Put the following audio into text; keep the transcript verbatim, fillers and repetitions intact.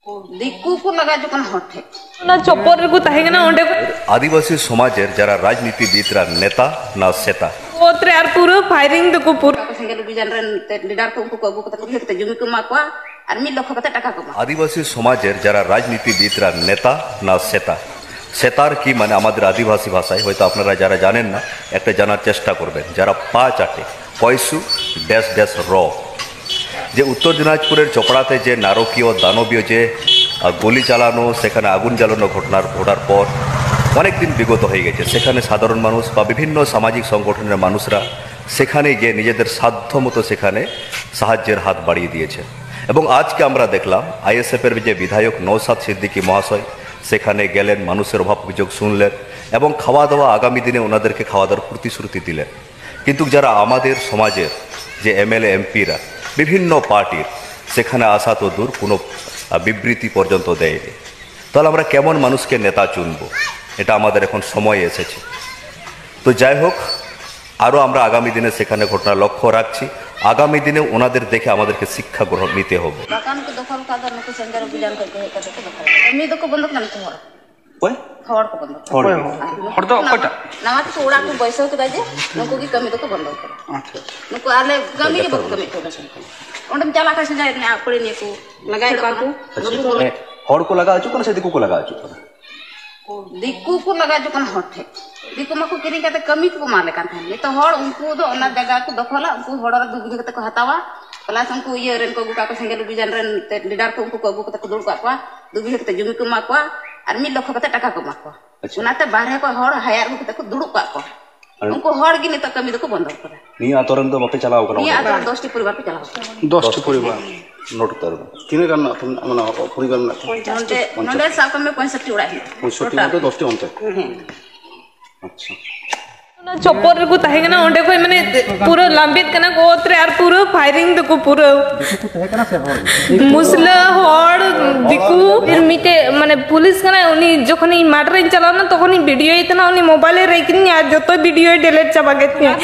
ᱫᱤᱠᱩ ᱠᱚ ᱞᱟᱜᱟ ᱦᱚᱪᱚ ᱠᱟᱱᱟ ᱦᱚᱲ ᱴᱷᱮᱱ᱾ ᱚᱱᱟ ᱪᱚᱯᱚᱞ ᱨᱮᱠᱚ ᱛᱟᱦᱮᱸ ᱠᱟᱱᱟ ᱚᱸᱰᱮ᱾ ᱟᱹᱫᱤᱵᱟᱹᱥᱤ ᱥᱚᱢᱟᱡᱽ ᱨᱮ ᱡᱟᱨᱟ ᱨᱟᱡᱽᱱᱤᱛᱤᱵᱤᱫ ᱨᱟ ᱱᱮᱛᱟ ᱱᱟ ᱥᱮᱛᱟ᱾ ᱚᱛ ᱨᱮ ᱟᱨ ᱯᱩᱨᱟᱹ ᱯᱷᱟᱭᱨᱤᱝ ᱫᱚᱠᱚ ᱯᱩᱨᱟᱹ᱾ ᱥᱮᱸᱜᱮᱞ ᱚᱵᱷᱤᱡᱟᱱ ᱨᱮᱱ ᱛᱮ ᱞᱤᱰᱟᱨ ᱠᱚ ᱩᱱᱠᱩ ᱠᱚ ᱟᱹᱜᱩ ᱠᱟᱛᱮ ᱠᱚ ᱠᱟᱛᱮ ᱡᱩᱢᱤ ᱠᱚ ᱮᱢᱟ ᱠᱚᱣᱟ ᱟᱨ ᱢᱤᱫ ᱞᱚᱠᱷᱚ ᱠᱟᱛᱮ ᱴᱟᱠᱟ ᱠᱚ ᱮᱢᱟ ᱠᱚᱣᱟ᱾ আদিবাসী সমাজের যারা রাজনীতিবিদ রা নেতা না সেতা, সেতার কি মানে আমাদের আদিবাসী ভাষায় হয়তো আপনারা যারা জানেন না, একটা জানার চেষ্টা করবেন, যারা পা চাটে, পয়সু ড্যাশ ড্যাশ র। যে উত্তর দিনাজপুরের চপড়াতে যে নারকীয় দানবীয় যে আহ, গুলি চালানো, সেখানে আগুন জ্বালানো ঘটনার ঘটার পর অনেক দিন বিগত হয়ে গেছে। সেখানে সাধারণ মানুষ বা বিভিন্ন সামাজিক সংগঠনের মানুষরা সেখানে গিয়ে নিজেদের সাধ্য মতো সেখানে সাহায্যের হাত বাড়িয়ে দিয়েছে। এবং আজকে আমরা দেখলাম আইএসএফ এর যে বিধায়ক নওশাদ সিদ্দিকী মহাশয় সেখানে গেলেন, মানুষের অভাব অভিযোগ শুনলেন এবং খাওয়া দাওয়া আগামী দিনে ওনাদেরকে খাওয়া দাওয়ার প্রতিশ্রুতি দিলেন। কিন্তু যারা আমাদের সমাজের যে এমএলএ এমপিরা বিভিন্ন পার্টির, সেখানে আসা তো দূর, কোনো আহ, বিবৃতি পর্যন্ত দেয়নি। তাহলে আমরা কেমন মানুষকে নেতা চুনব? এটা আমাদের এখন সময় এসেছে। তো যাই হোক, আরও আমরা আগামী দিনে সেখানে ঘটনা লক্ষ্য রাখছি। আগামী দিনে ওনাদের দেখে আমাদেরকে শিক্ষা গ্রহণ নিতে হবে। ᱵᱟᱜᱟᱱ ᱠᱚ ᱫᱚᱠᱷᱚᱞ ᱠᱟᱜ ᱫᱚ ᱱᱩᱠᱩ ᱥᱮᱸᱜᱮᱞ ᱚᱵᱷᱤᱡᱟᱱ ᱠᱷᱚᱱ ᱠᱚ ᱦᱮᱡ ᱠᱟᱛᱮ ᱠᱚ ᱫᱚᱠᱷᱚᱞ ᱠᱟᱜ᱾ ᱠᱟᱹᱢᱤ ᱫᱚᱠᱚ ᱵᱚᱱᱫᱚ ᱠᱟᱱᱟ ᱱᱩᱠᱩ ᱦᱚᱲ᱾ ᱚᱠᱚᱭ? ᱦᱚᱲ ᱠᱚ ᱵᱚᱱᱫᱚ ᱠᱟᱱᱟ᱾ ᱦᱚᱲ ᱜᱮ᱾ ᱟᱨ ᱱᱩᱠᱩ ᱦᱚᱲ ᱫᱚ ᱱᱟᱣᱟ, ᱚᱠᱚᱭᱴᱟᱜ? ᱱᱟᱣᱟ ᱛᱮᱠᱚ ᱚᱲᱟᱜ ᱠᱚ ᱵᱟᱹᱭᱥᱟᱹᱣ ᱠᱮᱫᱟ ᱡᱮ ᱱᱩᱠᱩ ᱜᱮ ᱠᱟᱹᱢᱤ ᱫᱚᱠᱚ ᱵᱚᱱᱫᱚ ᱠᱟᱱᱟ᱾ ᱟᱪᱪᱷᱟ᱾ ᱱᱩᱠᱩ ᱟᱞᱮ ᱠᱟᱹᱢᱤ ᱜᱮ ᱵᱟᱠᱚ ᱠᱟᱹᱢᱤ ᱦᱚᱪᱚ ᱞᱮ ᱠᱟᱱᱟ᱾ ᱚᱸᱰᱮᱢ ᱪᱟᱞᱟᱜ ᱠᱷᱟᱱ ᱥᱮᱸᱜᱮᱞ ᱨᱤᱱᱤᱡ ᱟᱜ ᱯᱟᱹᱲᱤ ᱱᱤᱭᱟᱹ ᱠᱚ ᱞᱟᱜᱟᱭᱮᱫ ᱠᱚᱣᱟ ᱠᱚ᱾ ᱟᱪᱪᱷᱟ᱾ ᱱᱩᱠᱩ ᱢᱟᱱᱮ ᱦᱚᱲ ᱠᱚ ᱞᱟᱜᱟ ᱦᱚᱪᱚᱜ ᱠᱟᱱᱟ ᱥᱮ ᱫᱤᱠᱩ ᱠᱚ ᱞᱟᱜᱟ ᱦᱚᱪᱚᱜ ᱠᱟᱱᱟ? ᱫᱤᱠᱩ ᱠᱚ ᱞᱟᱜᱟ ᱦᱚᱪᱚᱜ ᱠᱟᱱᱟ ᱦᱚᱲ ᱴᱷᱮᱱ᱾ ᱫᱤᱠᱩ ᱢᱟᱠᱚ ᱠᱤᱨᱤᱧ ᱠᱟᱛᱮ ᱠᱟᱹᱢᱤ ᱠᱚ ᱮᱢᱟ ᱞᱮ ᱠᱟᱱ ᱛᱟᱦᱮᱸᱱ᱾ ᱱᱤᱛᱚᱜ ᱦᱚᱲ ᱩᱱᱠᱩ ᱫᱚ ᱚᱱᱟ ᱡᱟᱭᱜᱟ ᱠᱚ ᱫᱚᱠᱷᱚᱞᱟ, ᱩᱱᱠᱩ ᱦᱚᱲ ᱫᱩ ᱵᱤᱜᱷᱟᱹ ᱠᱟᱛᱮ ᱠᱚ ᱦᱟᱛᱟᱣᱟ᱾ ᱯᱞᱟᱥ ᱩᱱᱠᱩ ᱤᱭᱟᱹ ᱨᱮᱱ ᱠᱚ ᱟᱹᱜᱩ ᱠᱟᱜ ᱠᱚᱣᱟ, ᱥᱮᱸᱜᱮᱞ ᱚᱵᱷᱤᱡᱟᱱ ᱨᱮᱱ ᱛᱮ ᱞᱤᱰᱟᱨ ᱠᱚ, ᱩᱱᱠᱩ ᱠᱚ ᱟᱹᱜᱩ ᱠᱟᱛᱮ ᱠᱚ ᱫᱩᱲᱩᱵ ᱠᱟᱜ ᱠᱚᱣᱟ, ᱫᱩ ᱵᱤᱜᱷᱟᱹ ᱠᱟᱛᱮ ᱡᱩᱢᱤ ᱠᱚ ᱮᱢᱟ ᱠᱚᱣᱟ ᱟᱨ ᱢᱤᱫ ᱞᱚᱠᱷᱚ ᱠᱟᱛᱮ ᱴᱟᱠᱟ ᱠᱚ ᱮᱢᱟ ᱠᱚᱣᱟ᱾ ᱟᱪᱪᱷᱟ᱾ ᱚᱱᱟᱛᱮ ᱵᱟᱦᱨᱮ ᱠᱷᱚᱱ ᱦᱚᱲ ᱦᱟᱭᱟᱨ ᱟᱹᱜᱩ ᱠᱟᱛᱮ ᱠᱚ ᱫᱩᱲᱩᱵ ᱠᱟᱜ ᱠᱚᱣᱟ᱾ ᱟᱨ ᱩᱱᱠᱩ ᱦᱚᱲ ᱜᱮ ᱱᱤᱛᱚᱜ ᱠᱟᱹᱢᱤ ᱫᱚᱠᱚ ᱵᱚᱱᱫᱚ ᱠᱟᱫᱟ᱾ ᱱᱤᱭᱟᱹ ᱟᱛᱳ ᱨᱮᱱ ᱫᱚ ᱵᱟᱯᱮ ᱪᱟᱞᱟᱣ ᱠᱟᱱᱟ ᱱᱤᱭᱟᱹ ᱚᱸᱰᱮ? ᱟᱛᱳ ᱨᱮ ᱫᱚᱥᱴᱤ ᱯᱚᱨᱤᱵᱟᱨ ᱠᱚ ᱪᱟᱞᱟᱣ ᱠᱟᱱᱟ᱾ ᱫᱚᱥᱴᱤ ᱫᱚᱥᱴᱤ ᱯᱚᱨᱤᱵᱟᱨ᱾ ᱯᱚᱨᱤᱵᱟᱨ᱾ ᱱᱳᱴ ᱩᱛᱟᱹᱨ ᱢᱮ᱾ ᱛᱤᱱᱟᱹᱜ ᱜᱟᱱ ᱟᱯᱮ ᱢᱮᱱᱟᱜᱼᱟ, ᱢᱟᱱᱮ, ᱯᱚᱨᱤᱵᱟᱨ ᱢᱮᱱᱟᱜ ᱯᱮᱭᱟ? ᱱᱚᱰᱮ, ᱯᱚᱧᱪᱟᱥ᱾ ᱱᱚᱰᱮ ᱥᱟᱵ ᱠᱟᱜ ᱢᱮ ᱯᱚᱸᱭᱥᱚᱴᱴᱤ ᱚᱲᱟᱜ ᱦᱮᱱᱟᱜᱼᱟ᱾ ᱯᱚᱸᱭᱥᱚᱴᱴᱤ ᱴᱳᱴᱟᱞ᱾ ᱢᱚᱫᱽᱫᱷᱮ ᱫᱚᱥᱴᱤ ᱚᱱᱛᱮ? ᱦᱮᱸ᱾ ᱟᱪᱪᱷᱟ᱾ ᱚᱱᱟ ᱪᱚᱯᱚᱞ ᱨᱮᱠᱚ ᱛᱟᱦᱮᱸ ᱠᱟᱱᱟ, ᱚᱸᱰᱮ ᱠᱷᱚᱡ ᱢᱟᱱᱮ ᱯᱩᱨᱟᱹ ᱞᱟᱢᱵᱤᱛ ᱠᱟᱱᱟ ᱠᱚ ᱚᱛ ᱨᱮ ᱟᱨ ᱯᱩᱨᱟᱹ ᱯᱷᱟᱭᱨᱤᱝ ᱫᱟᱠᱚ ᱯᱩᱨᱟᱹ᱾ ᱫᱤᱠᱩ ᱠᱚ ᱛᱟᱦᱮᱸ ᱠᱟᱱᱟ ᱥᱮ ᱦᱚᱲ? ᱢᱩᱥᱞᱟᱹ, ᱦᱚᱲ, ᱫᱤᱠᱩ᱾ ᱯᱷᱤᱨ ᱢᱤᱫᱴᱮᱡ ᱢᱟᱱᱮ ᱯᱩᱞᱤᱥ ᱠᱟᱱᱟᱭ, ᱩᱱᱤ ᱡᱚᱠᱷᱚᱱᱤᱧ ᱢᱟᱴᱷ ᱨᱮᱧ ᱪᱟᱞᱟᱣ ᱞᱮᱱᱟ ᱛᱚᱠᱷᱚᱱᱤᱧ ᱵᱷᱤᱰᱤᱭᱳᱭᱮ ᱛᱟᱦᱮᱱᱟ, ᱩᱱᱤ ᱢᱳᱵᱟᱭᱤᱞᱮ ᱨᱮᱡ ᱠᱤᱫᱤᱧᱟ ᱟᱨ ᱡᱚᱛᱚ ᱵᱷᱤᱰᱤᱭᱳᱭ ᱰᱤᱞᱤᱴ ᱪᱟᱵᱟ ᱠᱮᱫ ᱛᱤᱧᱟ᱾